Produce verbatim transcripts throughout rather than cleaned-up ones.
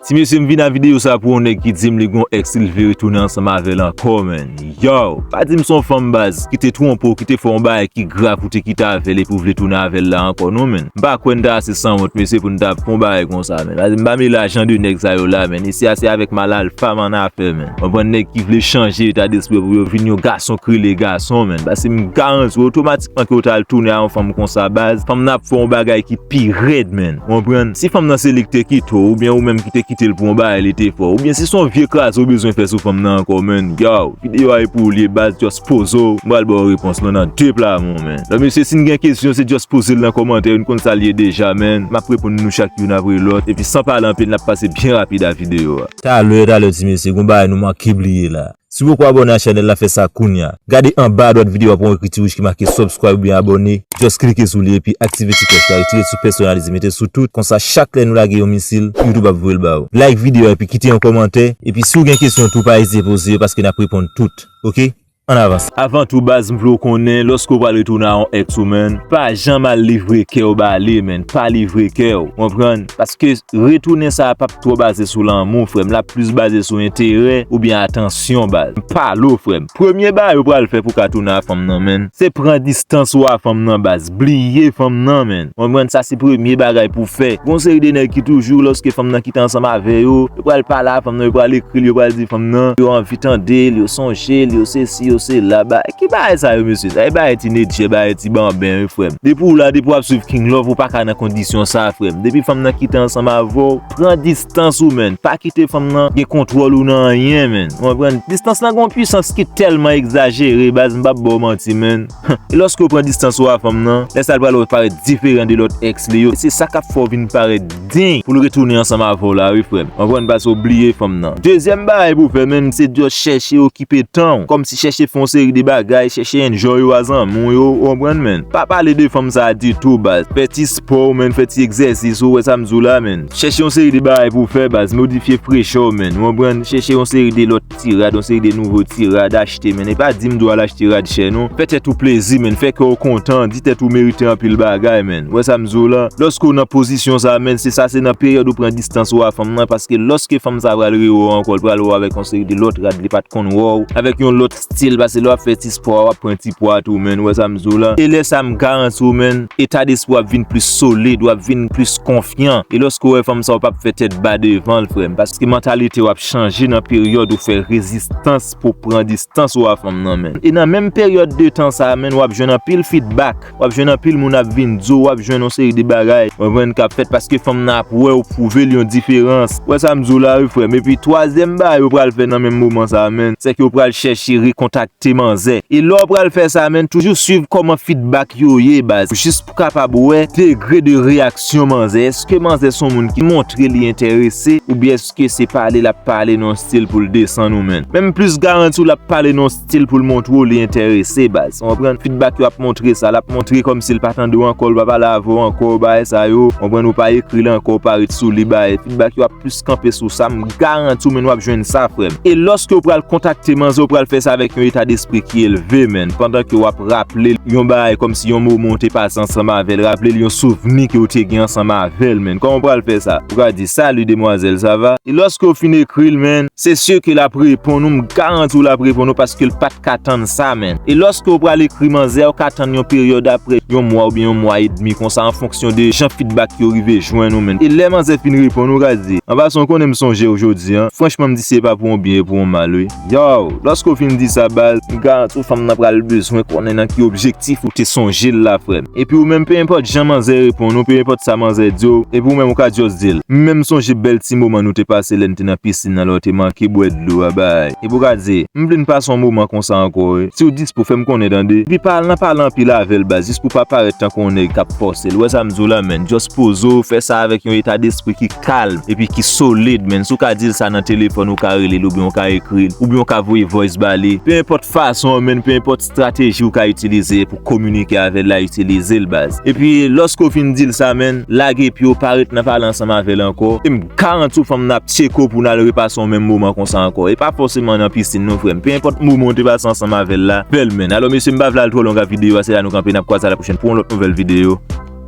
Ti mesye, m vin a videyo sa pou yon nèg ki di m li gon ex, li vle retounen ansanm avè l ankò, man. Yo, pa di m se yon fanm baz ki te twonpe w, ki te fè yon bagay ki grav, ou te kite avè l epi w vle tounen avè l la ankò, non, man. M pa kwè n ta ase sanwont, mesye, pou n ta fè yon bagay konsa, man. Paske m pa mele a jan de nèg sa yo la, man. Isi a se avèk mal alfa m annafè, man. Konprann, nèg ki vle chanje eta despri pou yo vin yon gason k rele gason, man. Paske m garanti w otomatikman ke w t al tounen a yon fanm konsa, baz, fanm nan ap fè yon bagay ki pi rèd, man. Ou konprann? Si fanm nan se li ki te kite w, oubyen ou menm ki te kite l pou yon bagay li te fè w, oubyen si se yon vye kraze w bezwen fè sou fanm nan ankò, man, yo, videyo a e pou ou li ye, baz, just poze w, m pral ba w repons lan nan de pla men w, man. Lò mesye, si n gen kesyon, se just poze l nan kòmantè yo, n konn sa l ye deja, man. M ap reponn nou chak youn apre lòt, epi san pale anpil, n ap pase byen rapid a videyo a. Talè, talè, ti mesye, gon bagay nou manke bliye la. Si w poko abòne a chanèl la, fè sa kounya. Gade anba adwat videyo a, w ap wè yon ekriti wouj ki make subscribe oubyen abòne. Just klike sou li epi aktive ti klòch la, retire l sou pèsonalize, mete l sou tout. Konsa, chak lè nou lage yon misil, YouTube ap voye l ba ou. Like videyo a epi kite yon kòmantè. Epi si w gen kesyon tou, pa ezite poze yo paske n ap reponn tout. Oke? Ann avans. Avan tou, baz, m vle w konnen, lòske w pral retounen a yon ex ou, man, pa janm al livre kè w ba li, man. Pa livre kè w. Konprann? Paske retounen sa a p ap twò baze sou lanmou, frè m. L ap plis baze sou enterè oubyen atansyon, baz. M pale w, frè m. Premye bagay ou pral fè pou w ka tounen a fanm nan, man, se pran distans ou a fanm nan, baz. Bliye fanm nan, man. Konprann? Sa se premye bagay pou w fè. Gon seri de nèg ki toujou, lòske fanm nan kite ansanm avè yo, yo pral pale a fanm nan, yo pral ekri l, yo pral di fanm nan yo anvi tande l, yo sonje l, yo sesi, yo sela. Bagay, ki bagay sa yo, mesye? Sa e bagay tinedjè, bagay ti banben, wi, frè m. Depi w la, depi w ap swiv King Love, ou pa ka nan kondisyon sa, frè m. Depi fanm nan kite ansanm avè w, pran distans ou, man. Pa kite fanm nan gen kontwòl ou nan anyen, man. Ou konprann? Distans lan gen yon pwisans ki tèlman egzajere, baz, m p ap ba w manti, man. E lòske w pran distans ou a fanm nan, lè sa l pral parèt diferan de lòt ex li yo. Se sa k ap fè w vin parèt diy pou l retounen ansanm avè w la, wi, frè m. Konprann? Paske w bliye fanm nan. Dezyèm bagay pou w fè, man, se just chèche okipe tan w. Kòmsi chèche fè yon seri de bagay, chèche enjoy ou a zanmi w yo, ou konprann, man. Pa pale de fanm sa a ditou, baz. Fè ti spò w, man, fè ti egzèsis ou, wè sa m di w la, man. Chèche yon seri de bagay pou w fè, baz. Modifye frechè w, man. Ou konprann? Chèche yon seri de lòt ti rad, yon seri de nouvo ti rad, achte, man. E pa di m di w al achte rad chè, non. Fè tèt ou plezi, man. Fè kè w kontan. Di tèt ou merite anpil bagay, man. Wè sa m di w la? Lòske w nan pozisyon sa, man, se sa, se nan peryòd ou pran distans ou a fanm nan, paske lòske fanm sa pral rewè w ankò, l pral wè w avèk yon seri de lòt rad li pa t konn wè w, avèk yon lòt stil, paske lè w ap fè ti spò a, w ap pran ti pwa tou, man. Wè sa m di w la? E lè sa, m garanti w, man, eta despri w ap vin plis solid, w ap vin plis konfyan. E lòske w wè fanm sa, w p ap fè tèt ba devan l, frè m, paske mantalite w ap chanje nan peryòd ou fè rezistans pou pran distans ou a fanm nan, man. E nan menm peryòd de tan sa a, man, w ap jwenn anpil feedback, w ap jwenn anpil moun ap vin di w, w ap jwenn yon seri de bagay, w konprann, k ap fèt paske fanm nan ap wè w pwouve l yon diferans. Wè sa m di w la, wi, frè m. Epi twazyèm bagay yo pral fè nan menm moman sa a, man, se ke yo pral chèche rekontakte manzè. E lè w pral fè sa, man, toujou swiv kòman feedback yo ye, baz. Jis pou kapab wè degre de reyaksyon manzè. Èske manzè se yon moun ki montre li enterese, oubyen èske se pale l ap pale nan yon stil pou l desann ou, man? Menm plis garanti w l ap pale nan yon stil pou l montre w li enterese, baz. Ou konprann? Feedback yo ap montre sa. L ap montre kòmsi l pa tande w ankò, l pa pale avè w ankò, bagay sa yo. Ou konprann? Ou pa ekri l ankò, ou pa ret sou li, bagay. Feedback yo ap plis kanpe sou sa, m garanti w, man, w ap jwenn sa, frè m. E lòske w pral kontakte manzè, w pral fè sa avèk yon eta despri ki elve, man, pandan ke w ap raple l yon bagay kòmsi yon moman w te pase ansanm avè l, raple l yon souvni ke w te gen ansanm avè l, man. Kòman w pral fè sa? Ou ka di, "Salut, demoiselle, ça va?" E lòske w fin ekri l, man, se si ke l ap reponn ou, m garanti w l ap reponn ou paske l pa t ka tann sa, man. E lòske w pral ekri manzè a, w ka tann yon peryòd apre yon mwa oubyen yon mwa edmi konsa, an fonksyon de jan feedback yo rive jwenn ou, man. E lè manzè fin reponn ou, w ka di, "An pasan, w konnen m sonje w jodi a. Franchman, m di se pa pou yon byen, e pou yon mal, wi." Yo, lòske w fin di sa, baz, m garanti w fanm nan pral bezwen konnen nan ki objektif ou te sonje l la, frè m. Epi ou menm, pe enpòt jan manzè reponn ou, pe enpòt sa manzè di w, epi ou menm ou ka just di l, "M menm sonje bèl ti moman nou te pase lè n te nan pisin nan, lè w te manke bwè dlo a, bay." Epi ou ka di, "M vle n pase yon moman konsa ankò, wi. Si w dispo, fè m konnen, tande." Epi pa al nan pale anpil avè l, baz, jis pou pa parèt tankou yon nèg k ap fòse l. Ou wè sa m di w la, man? Just poze w, fè sa avèk yon eta despri ki kalm epi ki solid, man. Si w ka di l sa nan telefòn, ou ka rele l, oubyen ou ka ekri l, oubyen ou ka voye voice ba li. Pe enpòt fason an, man, pe enpòt estrateji ou ka itilize pou kominike avè l la, itilize l, baz. Epi, lòske w fin di l sa, man, lage pye w, pa ret nan pale ansanm avè l ankò. E m garanti w fanm nan ap tcheke w pou n al repase yon menm moman konsa ankò. E pa fòseman nan pisin non, frè m. Pe enpòt moman w te pase ansanm avè l la, fè l, man. Alò, mesye, m pa vle al twò long ak videyo a, se la nou kanpe, n ap kwaze a la pwochèn pou yon lòt nouvèl videyo.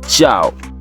Tchaw!